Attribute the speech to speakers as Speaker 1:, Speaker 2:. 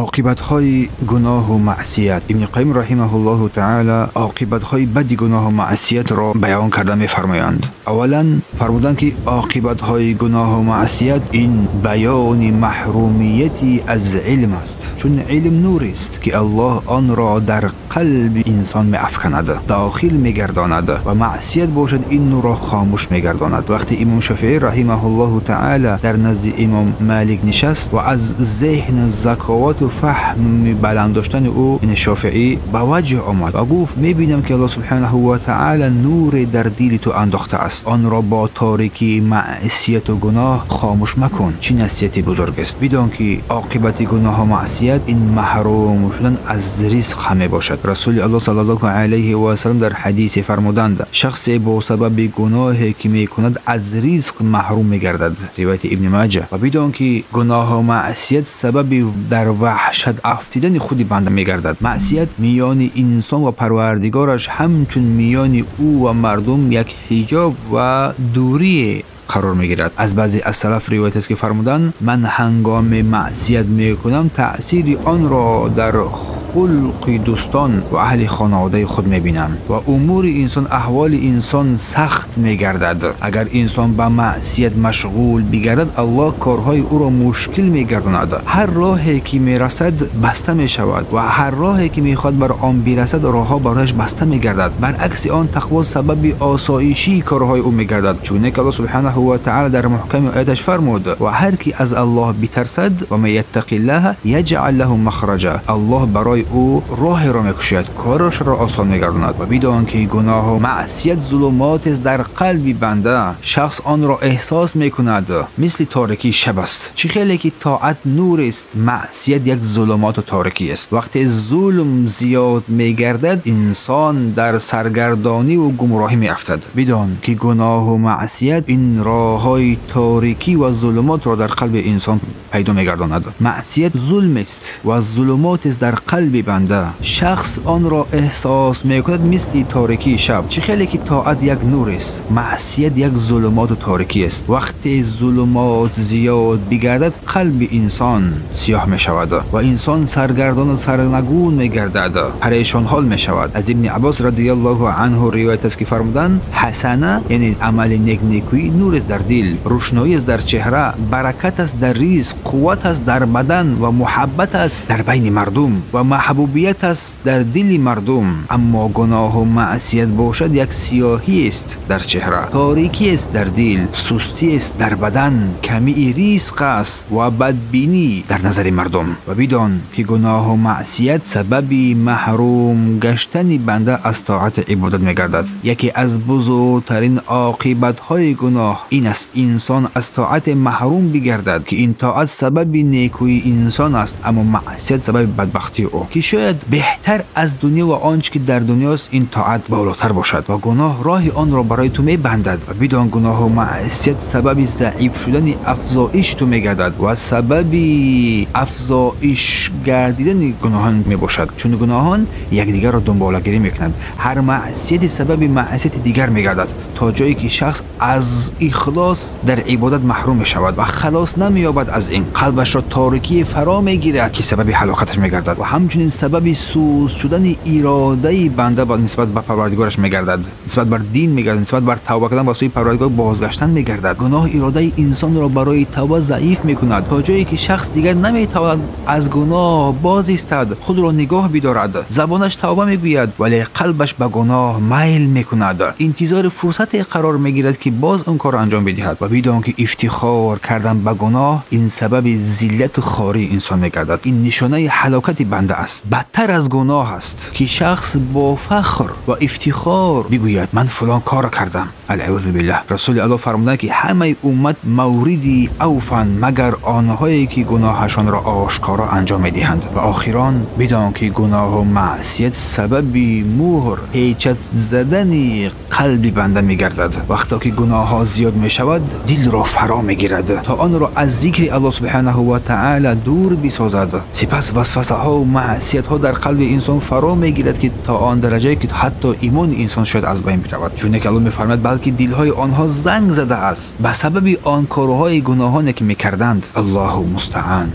Speaker 1: Оқибатҳои гуноҳу маъсият. Ибни Қайим раҳимаҳуллоҳу таъала оқибатҳои бади гуноҳу маъсиятро баён карда мефармоянд. Аввалан фармуданд, ки оқибатҳои гуноҳу маъсият ин баёни маҳрумияти аз илм аст, чун илм нурест, ки Аллоҳ онро дар қалби инсон меафканад, дохил мегардонад ва маъсият бошад ин нурро хомӯш мегардонад. Вақте имом Шофеӣ раҳимаҳуллоҳу таъала дар назди имом Малик нишаст ва аз зеҳн, заковат ва фаҳми баланд доштани ӯ, ин Шофеӣ ба ваҷҳ омад ва гуфт: мебинам, ки Аллоҳ субҳонаҳу ва таъала нуре дар дили ту андохтааст, онро бо торикии маъсият ва гуноҳ хомӯш макун. Чӣ насиҳати бузург аст! Бидон, ки оқибати гуноҳу маъсият ин маҳрум шудан аз ризқ ҳам мебошад. Расули Аллоҳ саллаллоҳу алайҳи васаллам дар ҳадисе фармуданд: шахсе бо сабаби гуноҳе, ки мекунад, аз ризқ маҳрум мегардад. Ривояти Ибни Маҷа. Ва бидон, ки гуноҳу маъсият сабаби дар ваҳшат афтидани худи банда мегардад. Маъсият миёни инсон ва парвардигораш ҳамчун миёни ӯ ва мардум як ҳиҷоб ва дурӣ қарор мегирад. Аз баъзе аз салаф ривоят аст, ки фармуданд: ман ҳангоми маъсият мекунам, таъсири онро дар хулқи дӯстон ва аҳли хонаводаи худ мебинам ва умури инсон, аҳволи инсон сахт мегардад. Агар инсон ба маъсият машғул бигардад, Аллоҳ корҳои ӯро мушкил мегардонад. Ҳар роҳе ки мерасад, баста мешавад ва ҳар роҳе ки мехоҳад бар он бирасад, роҳҳо барояш баста мегардад. Баръакси он, тақво сабаби осоишии корҳои ӯ мегардад, чуне ки Аллоҳ субҳонаҳу ва таъала дар муҳками ояташ фармуд: ва ҳар ки аз Аллоҳ битарсад, ва ман яттақиллаҳа яҷъал лаҳу махраҷа, Аллоҳ барои ӯ роҳеро мекушояд, корашро осон мегардонад. Ва бидон, ки гуноҳу маъсият зулумотест дар қалби банда, шахс онро эҳсос мекунад, мисли торикии шаб аст. Чӣ хеле ки тоат нурест, маъсият як зулумоту торикӣ аст. Вақте зулм зиёд мегардад, инсон дар саргардониву гумроҳӣ меафтад. Бидон, ки гуноҳу маъсият ин роҳҳои торикӣ ва зулумотро дар қалби инсон пайдо мегардонад. Маъсият зулм аст ва зулумотест дар қалби банда, шахс онро эҳсос мекунад, мисли торикии шаб. Чӣ хеле ки тоат як нур аст, маъсият як зулумоту торикӣ аст. Вақте зулумот зиёд бигардад, қалби инсон сиёҳ мешавад ва инсон саргардону сарнагун мегардад, парешонҳол мешавад. Аз Ибни Аббос радиаллоҳу анҳу ривоят аст, ки фармуданд: ҳасана, яъне амали нек, некӯӣ, нур аст дар дил, рӯшноӣ аст дар чеҳра, баракат аст дар ризқ, қувват аст дар бадан ва муҳаббат аст дар байни мардум ва маҳбубият аст дар дили мардум. Аммо гуноҳу маъсият бошад, як сиёҳӣ аст дар чеҳра, торикӣ аст дар дил, сустӣ аст дар бадан, камии ризқ аст ва бадбинӣ дар назари мардум. Ва бидон, ки гуноҳу маъсият сабаби маҳрум гаштани банда аз тоату ибодат мегардад. Яке аз бузургтарин оқибатҳои гуноҳ ин аст, инсон аз тоате маҳрум бигардад, ки ин тоат сабаби некӯии инсон аст, аммо маъсият сабаби бадбахтии ӯ, ки шояд беҳтар аз дунё ва он чӣ ки дар дунёст ин тоат болотар бошад ва гуноҳ роҳи онро барои ту мебандад. Ва бидон, гуноҳу маъсият сабаби заиф шудани афзоиши ту мегардад ва сабаби афзоиш гардидани гуноҳон мебошад, чун гуноҳон якдигарро дунболагирӣ мекунанд. Ҳар маъсияти сабаби маъсияти дигар мегардад, то ҷое ки шахс аз ихлос дар ибодат маҳрум мешавад ва халос намеёбад аз ин. Қалбашро торикӣ фаро мегирад, ки сабаби ҳалокаташ мегардад ва ҳамчунин сабаби суст шудани иродаи банда нисбат ба парвардигораш мегардад, нисбат бар дин мегардад, нисбат бар тавба кардан ба сӯи парвардигор бозгаштан мегардад. Гуноҳ иродаи инсонро барои тавба заиф мекунад, то ҷое ки шахс дигар наметавонад аз гуноҳ боз истад, худро нигоҳ бидорад. Забонаш тавба мегӯяд, вале қалбаш ба гуноҳ майл мекунад, интизори фурсате қарор мегирад, ки боз он корро анҷом бидиҳад. Ва бидон, ки ифтихор кардан ба гуноҳ ин сабаби зиллату хории инсон мегардад, ин нишонаи ҳалокати банда аст. Бадтар аз гуноҳ аст, ки шахс бо фахр ва ифтихор бигӯяд: ман фалон корро кардам. Алъаузу биллаҳ. Расули Аллоҳ фармуданд, ки ҳамаи уммат мавриди авфанд, магар онҳое ки гуноҳашонро ошкоро анҷом медиҳанд. Ва охирон, бидон, ки гуноҳу маъсият сабаби муҳр печат задани қалби банда мегардад. Вақто ки гуноҳҳо зиёд мешавад, дилро фаро мегирад, то онро аз зикри Аллоҳ субҳонаҳу ва таъала дур бисозад. Сипас васвасаҳо маъсиятҳо дар қалби инсон фаро мегирад, ки то он дараҷае ки ҳатто имони инсон шояд аз байн биравад. Чуне ки Аллоҳ мефармояд: балки дилҳои онҳо занг задааст ба сабаби он корҳои гуноҳоне, ки мекарданд. Аллоҳу мустаъан.